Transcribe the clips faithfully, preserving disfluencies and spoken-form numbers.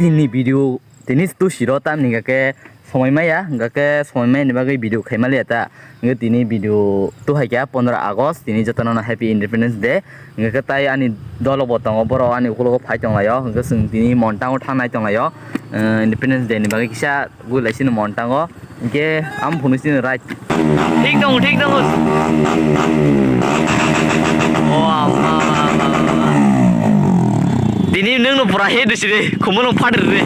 Nini video tini tu siro tamni hingke somoi maya, hingke somoi maya ni bagwi video khai maliya ta. Hingke tini video tu hai kya pondro August, tini jotono no Happy Independence Day. Hingke tai ani dolo bo tongo, borok ani ukulogo phai tonglaio. Hingke chwng tini Montango thangnai tonglaio. Eh, Independence Day ni bagwi kisa gulai sini Montango. Hingke am phunui sini right. Thik dong, thik dong. Oh, ama, ama, ama, ama. Tini nwng no pura he disi de, khumulung phadir de.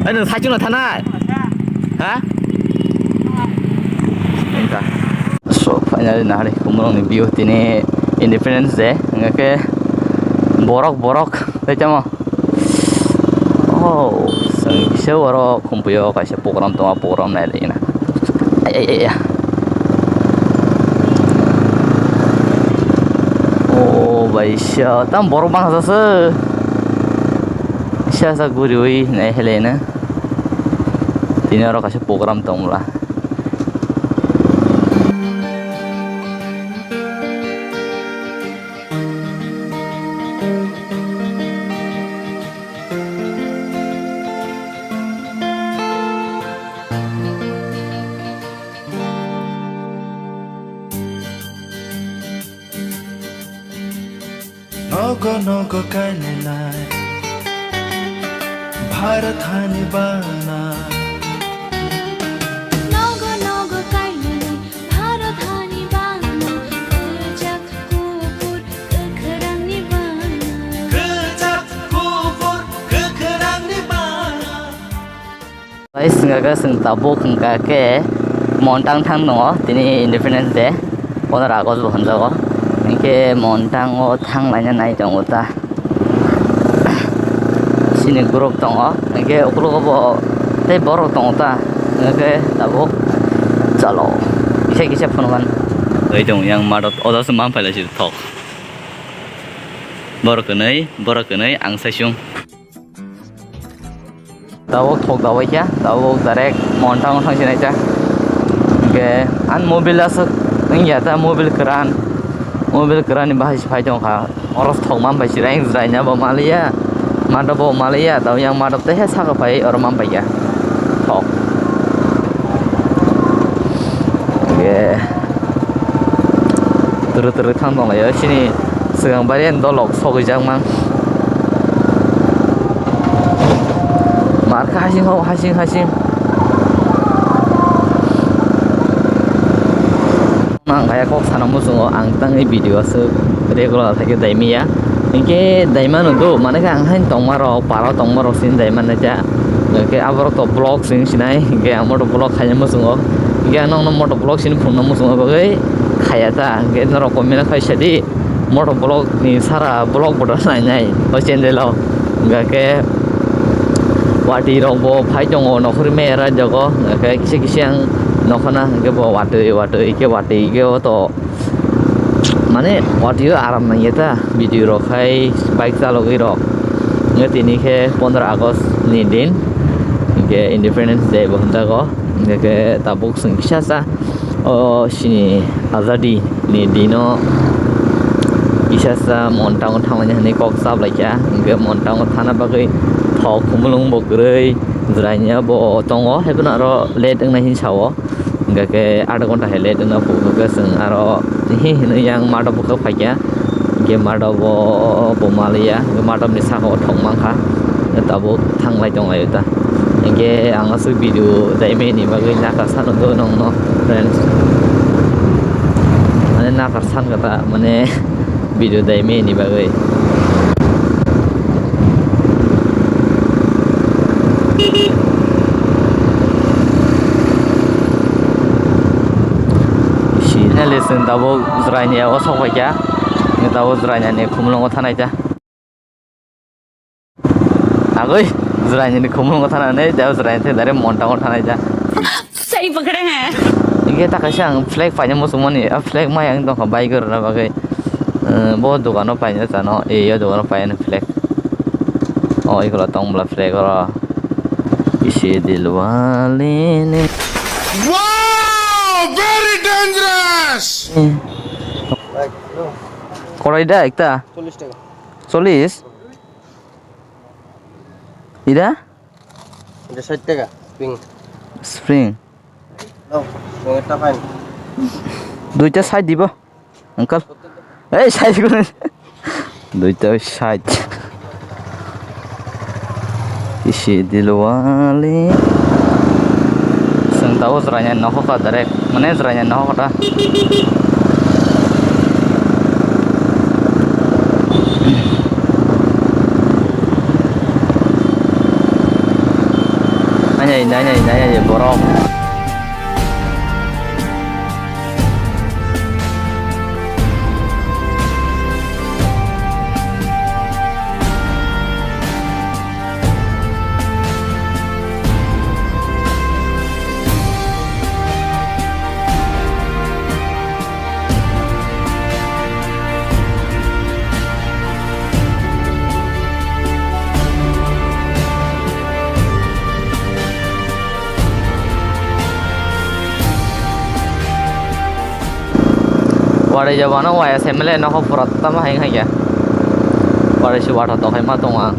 Ai, nwng saichung na thanai? Ha? Engka. So, finally, nahari khumulung ni view tini Independence Day. Engke borok, borok, tei tamo. Oh, chwng kisa oro khumpuio kaisa program tongo, program nai rina. Ai, ai, ai, ai. Oh, bai sa, tam borok bangsa se. Sa sa guriwi nai helena. Tini oro kaisa program tongla. Nogo nogo kainwi lai Bharat hani bana. Nogo nogo kainwi lai Bharat hani bana. Kwchak kuphur kwkhrangni bana. Kwchak kuphur kwkhrangni bana. Guys, hingka khe chwng tabuk hingka khe Montang thang tongo, tini Independence Day, pondro August bo hwnjago. Hinkhe Montang o thang laina nai tongo ta. Chini group tongo, hinkhe ukologo bo tei borok tongo ta, hinkhe tabuk chalo kisa kisa phunukhan. Oi tong yang madat oda se man phaila si thok. Borok kwnwi, borok kwnwi ang saisung. Tabuk thok dabai kha, tabuk direct Montang thang sinai ta. Hinkhe ang mobile aswk wngya ta, mobile kwran, mobile kwran ni bahai se phai tong kha. Oro thok man bai se rang jwrai nya bo maliya, madop bo maliya, tabuk yang madop tei he saka phai oro man bai kha. Thok. Hinkhe twrwk twrwk thang tong laio, chini swkang bai dolok sogwi jak mang. Mar kha hasing ho, hasing, hasing. Mang kaya kok sana muchungo ang tangwi video aswk regular thai khe daimiya. Hinkhe daimano do, mane khe ang haino tongma rok, para tongma rok sini daimani ta. Hinkhe aborok to vlog sini sinai, hinkhe ang moto vlog khaina muchungo. Hinkhe ang nokno moto vlog sini phunukna muchungo bagwi khaya ta. Hinkhe norok comment khai sadi. Moto vlog ni sara vlog bo nainai o channel o. Hingka khe watwi rok bo phai tongo, nokhorwi maya raida o. Hingka khe kisa kisa ang nokhorna hingke bo watwi, watwi khe watwi khe o to mane watwi o aram nangya ta video rok khai bike chalogwi rok. Hingke tini khe pondro August ni din, hingke Independence Day bo hwnjago. Hingka khe tabuk chwng kisa sa o chini azadi ni dino kisa sa Montang o thanglaini hinwi kok chaplaikha, hinkhe Montang o thana bagwi thok khumulwng bo kwrwi jwraini bo tongo, haiphano aro late wngnai hinwi sao, hinkhe adha ghonta hai late wngna phuru khe chwng aro hi hinwi yang mato bwkhak phaikha. Hinkhe madop o bo maliya, hinkhe madop ni saka o thok mankha, hinkhe tabuk thanglai tonglaio ta. Hinkhe ang aswk video daimani bagwi nakar sano do nongno, friends. Mane nakar sankha ta, mane video daimani bagwi. Finally chwng tabuk jwraini yago sok phaikha. Tabuk jwraini ani khumulwngo thanai ta. Agwi jwraini khumulwngo thanani tabuk jwraini thai direct Montang o thanai ta. Sari pakde hain. Hinkhe ta kaisa ang flag paina muchungmani, a flag maya wng tongkha bike rwna bagwi. Bo dogano paina chano, e o dogano paina flag. O ikhola tong bwla flag oro. Kisi dilwale ne. Wow! Very dangerous! Eh. Korai da ekta? Chollish taka. Chollish? Ida? Ida sait taka, spring. Spring. Lou, spring ekta fine. Duita sait dibo, uncle. Ei, sait ko. Duita sait. Isi dilwali. Seng tabo jwraini nokho ka direct. Mane jwraini nokho ta. Nanya, nanya, nanya, borok. Warai jabano waya semle nokho pura tamo hai hai ya. Warai si watha tokhai ma tongo ang.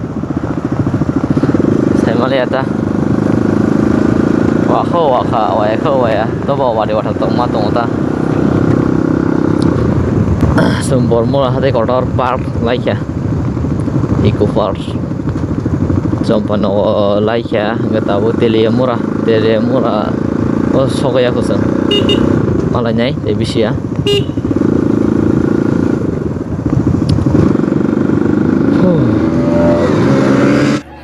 Saimaliya ta. Wakho wakha, waya kho waya. Tobo wari watha tongma tongo ta. Chwng Bormura hatai kotor park laikha. Eco Park. Chompano laikha, hwnkhe tabuk Teliamura, Teliamura o sogwi ya kho chwng. Malainai tei bisi ya.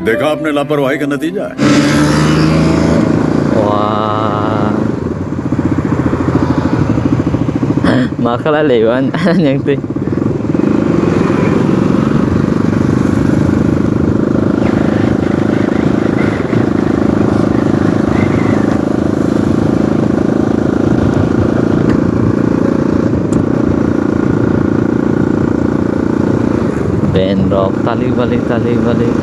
देखा आपने लापरवाही का नतीजा है। Wah. Ma khlai laiban yang twi. Ben rok talik balik, talik balik.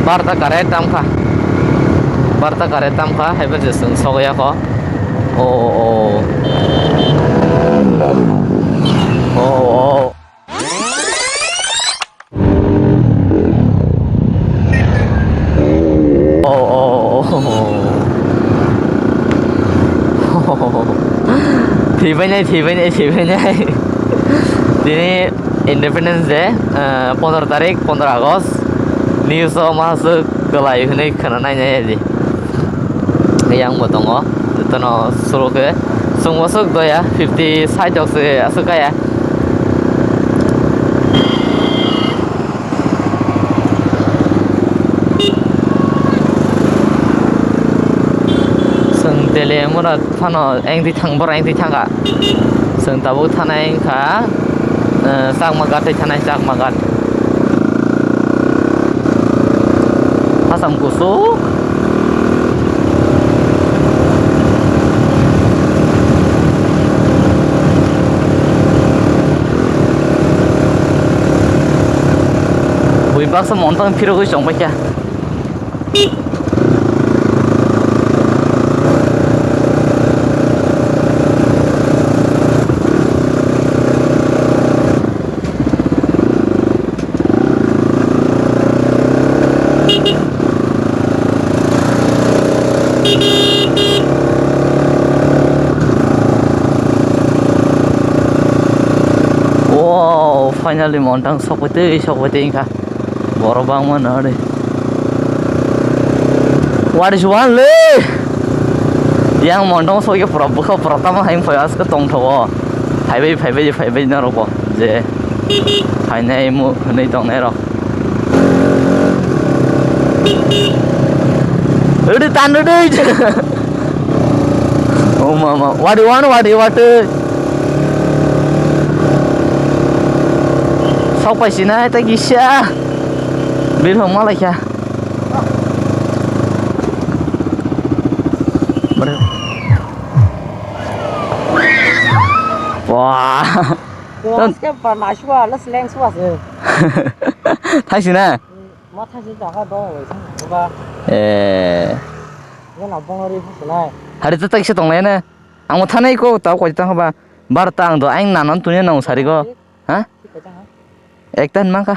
Barta kare tamkha. Barta kare tamkha, haibar je chwng sogwi ya kho. O, o, o. O, o. O, o, o. Thwibainai, thwibainai, thwibainai. Tini Independence Day, eh, pondro tarik, pondro August. News o ma swk kwlai hwnwi khwna nainai di. Yang bo tongo, jotono suru khe. Chwng bo swk doya, fifty side rok se aswk kaya. Chwng Teliamura phano engdi thang, boro engdi thangkha. Chwng tabuk thanai wngkha, eh, Chakma Ghat tei thanai Chakma Ghat. Hasam kusu. Bui baksa montang phirogwi chongbaikha. Wow, finally montang sokphaitwi, sokphaitwi wngkha. Borok bangma no de. What is one le? Yang montang sokya pura bwkha pura tamo hai phai aska tongthogo. Phaibai, phaibai, phaibai norok bo je phainai mu hwnwi tongnai rok. Udi tan udi. Oh mama, what do you want, what do you want? Sok pai sina ta kisa. Bil hong malai kha. Wah. Aske pa naisua, las leng sua se. Thaisi na? Ma thaisi ta ha do, ba. Eh. Yana bongori phusinai. Hari ta taisa tonglai na. Ang mo thanai ko, tau koi tang ba. Bar ta ang do, ang nanon tuni nang sari ko. Ha? Ekta hin mangkha.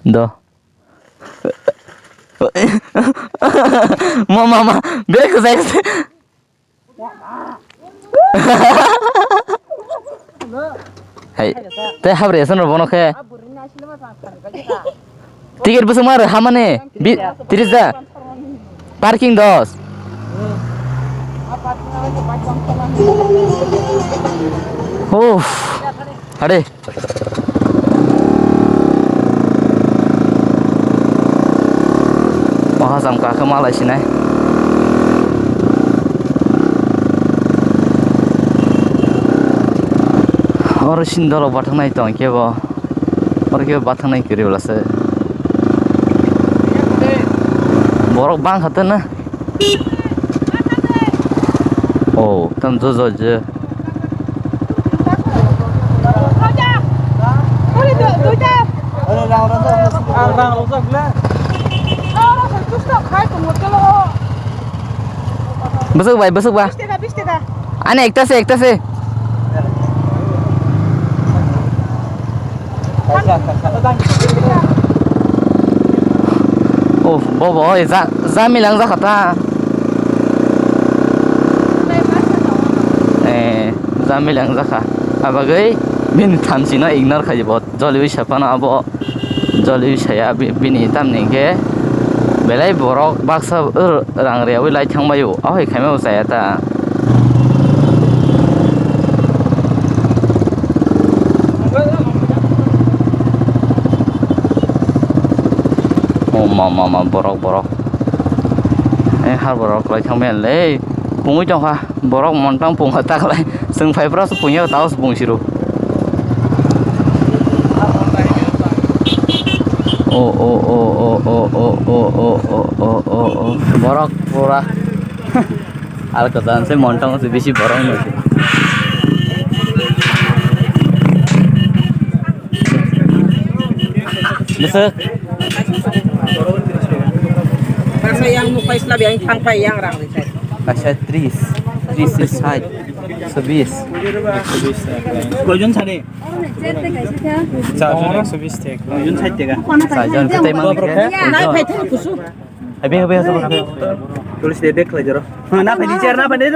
Do. Ma, ma, ma. Bere ko sai. Hai, tei habri esen rw bono khe. Ticket bwswk ma rw hamani? Bi-, tris da? Parking dos. Uff. Hade. Waha jam kakhe malai sinai. Oro sindolo bathang nai tong kebo. Oro kebo bathang nai kiri bwlase. Borok bang kha tene. Oh, tam jo jo je. Bwswk bai, bwswk ba. Ani ekta se, ekta se. Oh, bobo, oi, ja, jamilang jakha ta. Eh, jamilang jakha. Abagwi bini thamsino ignore khaji bo. Joliui saphano abo, joliui saya bi-, bini tamni hwnkhe belai borok baksa, uh, rang rwyaui lai thangbaio, ahoi khaima bo chaya ta. O ma, ma, ma, borok, borok. Eh, har borok lai thangmaya le. Pungwi tongkha. Borok montang pungkha taklai. Chwng phai phra se pungya tao se pung siro. O, o, o. Borok pura. Alka dan se montang se bisi borok no se. Bwswk? Kaisa yang nuk paisla biyang thang pai yang rang ri sai. Kaisa tris, tris se sait, sabis. Koijon sani? Charjon ekso bis teka. Koijon sait teka. Charjon, tei mang. Nai phai thani kusu. Habe, habe, habe, habe. Tulis de, de khlai jaro. Na phai di, chair na phai di.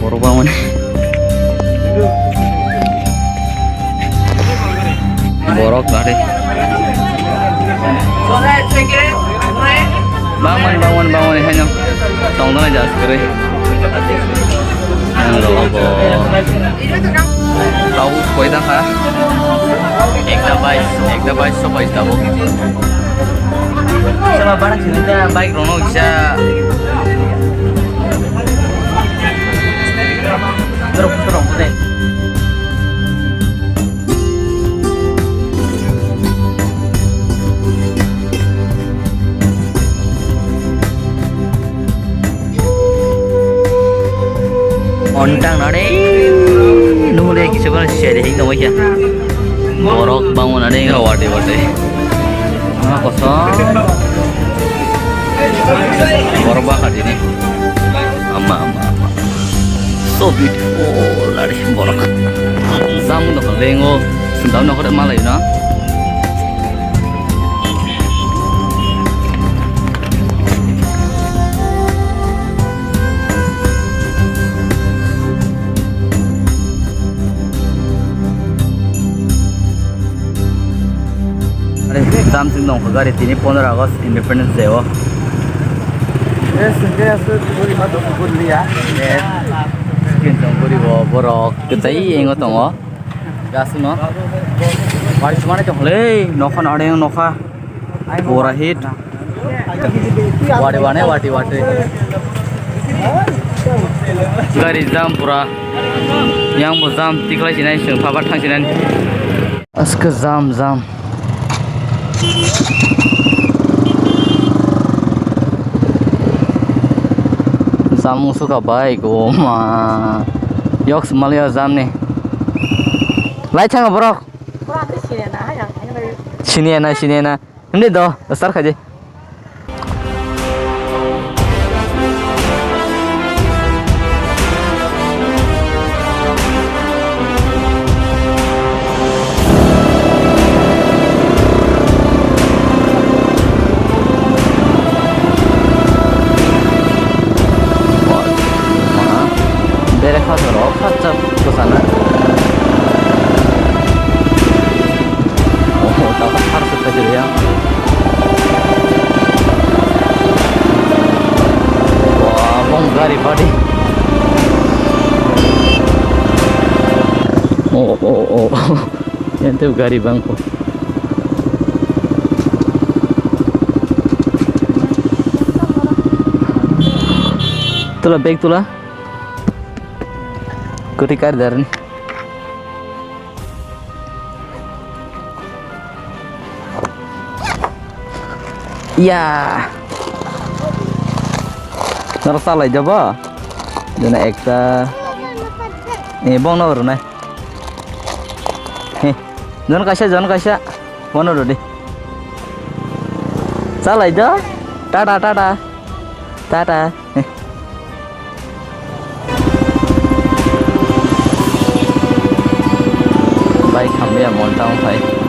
Borok bangmani. Borok gari. Bangmani, bangmani, bangmani, haino. Tongdana jas kwrwi. Ang rokbo. Tau koi dakha. Ekta bais, ekta bais so bais tabuk. Sama barang sini ta bike rono kisa. Dorok dorok de. Ontang nare. Nungule kisa bara sere hing tongoi kya. Borok bangun nare wate wate. Ama koso. Borok baka dini. Ama ama ama. So beautiful, lari borok. Jang no lengo, sundam no kore malai na. Are, jam sing nongkha gari tini pondro August Independence Day o. Eh, singke aswk guri ma dosok guri liya. Eh, skin tong guri bo borok kwtai engo tongo. Gas no. Bari sumane tong le nokha nare nokha. Pura hit. Wati wane, wati, wati. Gari jam pura. Yang bo jam tiklai sinai, sing phabar thang sinai. Aske jam, jam. Chamung suka bai, goma. Yok smalya jamni. Lai thang borok. Siniya na, siniya na. Hindi do, start khaji. Bere khasaro khatsa bwsana. Oh, tamo khar se khajir ya. Wah, bong gari body. Oh, oh, oh. Yang tu gari bangko. Tula bag tula. Kuti kar dar ni. Ya. Noro salai jabo. Jona ekta. Eh, bong no rwnai. He. Jon kaisa, jon kaisa. Bono rodi. Salai do. Tata, tata. Tata. He. Bai khamya monta wngphai.